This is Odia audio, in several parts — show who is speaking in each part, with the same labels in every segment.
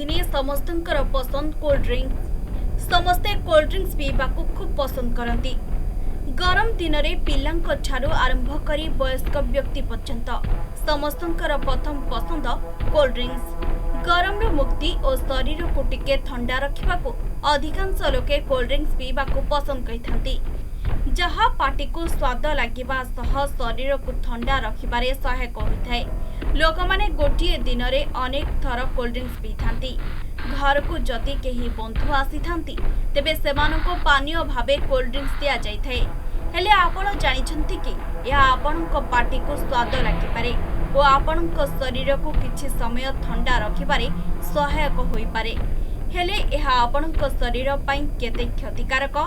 Speaker 1: ଦିନେ ସମସ୍ତଙ୍କର ପସନ୍ଦ କୋଲ୍ଡ ଡ୍ରିଙ୍କସ୍। ସମସ୍ତେ କୋଲ୍ଡ ଡ୍ରିଙ୍କସ୍ ପିଇବାକୁ ଖୁବ୍ ପସନ୍ଦ କରନ୍ତି। ଗରମ ଦିନରେ ପିଲାଙ୍କ ଠାରୁ ଆରମ୍ଭ କରି ବୟସ୍କ ବ୍ୟକ୍ତି ପର୍ଯ୍ୟନ୍ତ ସମସ୍ତଙ୍କର ପ୍ରଥମ ପସନ୍ଦ କୋଲ୍ଡ ଡ୍ରିଙ୍କସ୍। ଗରମରୁ ମୁକ୍ତି ଓ ଶରୀରକୁ ଟିକେ ଥଣ୍ଡା ରଖିବାକୁ ଅଧିକାଂଶ ଲୋକେ କୋଲ୍ଡ ଡ୍ରିଙ୍କସ୍ ପିଇବାକୁ ପସନ୍ଦ କରିଥାନ୍ତି, ଯାହା ପାଟିକୁ ସ୍ୱାଦ ଲାଗିବା ସହ ଶରୀରକୁ ଥଣ୍ଡା ରଖିବାରେ ସହାୟକ ହୋଇଥାଏ। ଲୋକମାନେ ଗୋଟିଏ ଦିନରେ ଅନେକ ଥର କୋଲ୍ଡ ଡ୍ରିଙ୍କସ୍ ପିଇଥାନ୍ତି। ଘରକୁ ଯଦି କେହି ବନ୍ଧୁ ଆସିଥାନ୍ତି, ତେବେ ସେମାନଙ୍କୁ ପାନୀୟ ଭାବେ କୋଲ୍ଡ ଡ୍ରିଙ୍କସ୍ ଦିଆଯାଇଥାଏ। ହେଲେ ଆପଣ ଜାଣିଛନ୍ତି କି, ଏହା ଆପଣଙ୍କ ପାଟିକୁ ସ୍ୱାଦ ଲାଗିପାରେ ଓ ଆପଣଙ୍କ ଶରୀରକୁ କିଛି ସମୟ ଥଣ୍ଡା ରଖିବାରେ ସହାୟକ ହୋଇପାରେ, ହେଲେ ଏହା ଆପଣଙ୍କ ଶରୀର ପାଇଁ କେତେ କ୍ଷତିକାରକ?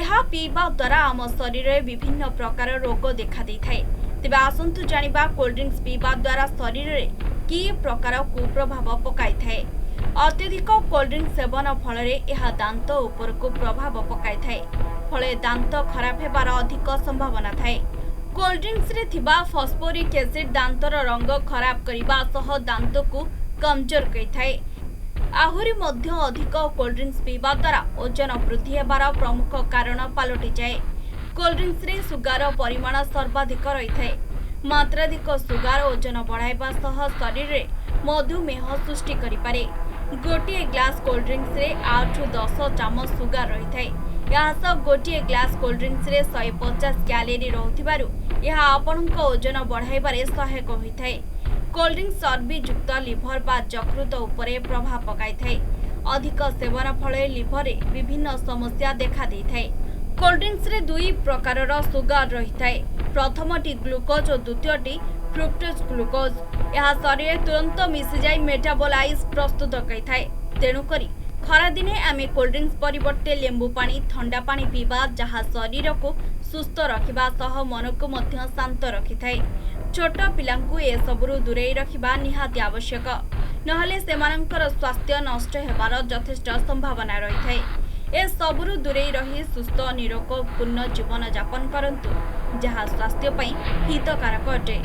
Speaker 1: ଏହା ପିଇବା ଦ୍ୱାରା ଆମ ଶରୀରରେ ବିଭିନ୍ନ ପ୍ରକାର ରୋଗ ଦେଖାଦେଇଥାଏ। ତେବେ ଆସନ୍ତୁ ଜାଣିବା କୋଲ୍ଡ ଡ୍ରିଙ୍କସ୍ ପିଇବା ଦ୍ୱାରା ଶରୀରରେ କି ପ୍ରକାର କୁପ୍ରଭାବ ପକାଇଥାଏ। ଅତ୍ୟଧିକ କୋଲ୍ଡ ଡ୍ରିଙ୍କସ୍ ସେବନ ଫଳରେ ଏହା ଦାନ୍ତ ଉପରକୁ ପ୍ରଭାବ ପକାଇଥାଏ। ଫଳରେ ଦାନ୍ତ ଖରାପ ହେବାର ଅଧିକ ସମ୍ଭାବନା ଥାଏ। କୋଲ୍ଡ ଡ୍ରିଙ୍କସରେ ଥିବା ଫସ୍ଫୋରିକ୍ ଏସିଡ୍ ଦାନ୍ତର ରଙ୍ଗ ଖରାପ କରିବା ସହ ଦାନ୍ତକୁ କମଜୋର କରିଥାଏ। ଆହୁରି ମଧ୍ୟ ଅଧିକ କୋଲ୍ଡ ଡ୍ରିଙ୍କସ୍ ପିଇବା ଦ୍ୱାରା ଓଜନ ବୃଦ୍ଧି ହେବାର ପ୍ରମୁଖ କାରଣ ପାଲଟିଯାଏ। କୋଲ୍ଡ ଡ୍ରିଙ୍କସରେ ସୁଗାରର ପରିମାଣ ସର୍ବାଧିକ ରହିଥାଏ। ମାତ୍ରାଧିକ ସୁଗାର ଓଜନ ବଢ଼ାଇବା ସହ ଶରୀରରେ ମଧୁମେହ ସୃଷ୍ଟି କରିପାରେ। ଗୋଟିଏ ଗ୍ଲାସ୍ କୋଲ୍ଡ ଡ୍ରିଙ୍କସରେ 8ରୁ 10 ଚାମଚ ସୁଗାର ରହିଥାଏ। ଏହା ସହ ଗୋଟିଏ ଗ୍ଲାସ୍ କୋଲ୍ଡ ଡ୍ରିଙ୍କସରେ 150 କ୍ୟାଲୋରୀ ରହୁଥିବାରୁ ଏହା ଆପଣଙ୍କ ଓଜନ ବଢ଼ାଇବାରେ ସହାୟକ ହୋଇଥାଏ। କୋଲ୍ଡ ଡ୍ରିଙ୍କସ୍ ଚର୍ବିଯୁକ୍ତ ଲିଭର ବା ଯକୃତ ଉପରେ ପ୍ରଭାବ ପକାଇଥାଏ। ଅଧିକ ସେବନ ଫଳରେ ଲିଭରରେ ବିଭିନ୍ନ ସମସ୍ୟା ଦେଖାଦେଇଥାଏ। କୋଲ୍ଡ ଡ୍ରିଙ୍କସରେ ଦୁଇ ପ୍ରକାରର ସୁଗାର ରହିଥାଏ। ପ୍ରଥମଟି ଗ୍ଲୁକୋଜ୍ ଓ ଦ୍ୱିତୀୟଟି ଫ୍ରୁକ୍ଟୋଜ୍ ଗ୍ଲୁକୋଜ୍। ଏହା ଶରୀରରେ ତୁରନ୍ତ ମିଶିଯାଇ ମେଟାବୋଲାଇଜ୍ ପ୍ରସ୍ତୁତ କରିଥାଏ। ତେଣୁକରି ଖରାଦିନେ ଆମେ କୋଲ୍ଡ ଡ୍ରିଙ୍କସ୍ ପରିବର୍ତ୍ତେ ଲେମ୍ବୁ ପାଣି, ଥଣ୍ଡା ପାଣି ପିଇବା, ଯାହା ଶରୀରକୁ ସୁସ୍ଥ ରଖିବା ସହ ମନକୁ ମଧ୍ୟ ଶାନ୍ତ ରଖିଥାଏ। ଛୋଟ ପିଲାଙ୍କୁ ଏସବୁରୁ ଦୂରେଇ ରଖିବା ନିହାତି ଆବଶ୍ୟକ, ନହେଲେ ସେମାନଙ୍କର ସ୍ୱାସ୍ଥ୍ୟ ନଷ୍ଟ ହେବାର ଯଥେଷ୍ଟ ସମ୍ଭାବନା ରହିଥାଏ। ଏସବୁରୁ ଦୂରେଇ ରହି ସୁସ୍ଥ, ନିରୋଗ, ପୂର୍ଣ୍ଣ ଜୀବନ ଯାପନ କରନ୍ତୁ, ଯାହା ସ୍ୱାସ୍ଥ୍ୟ ପାଇଁ ହିତକାରକ ଅଟେ।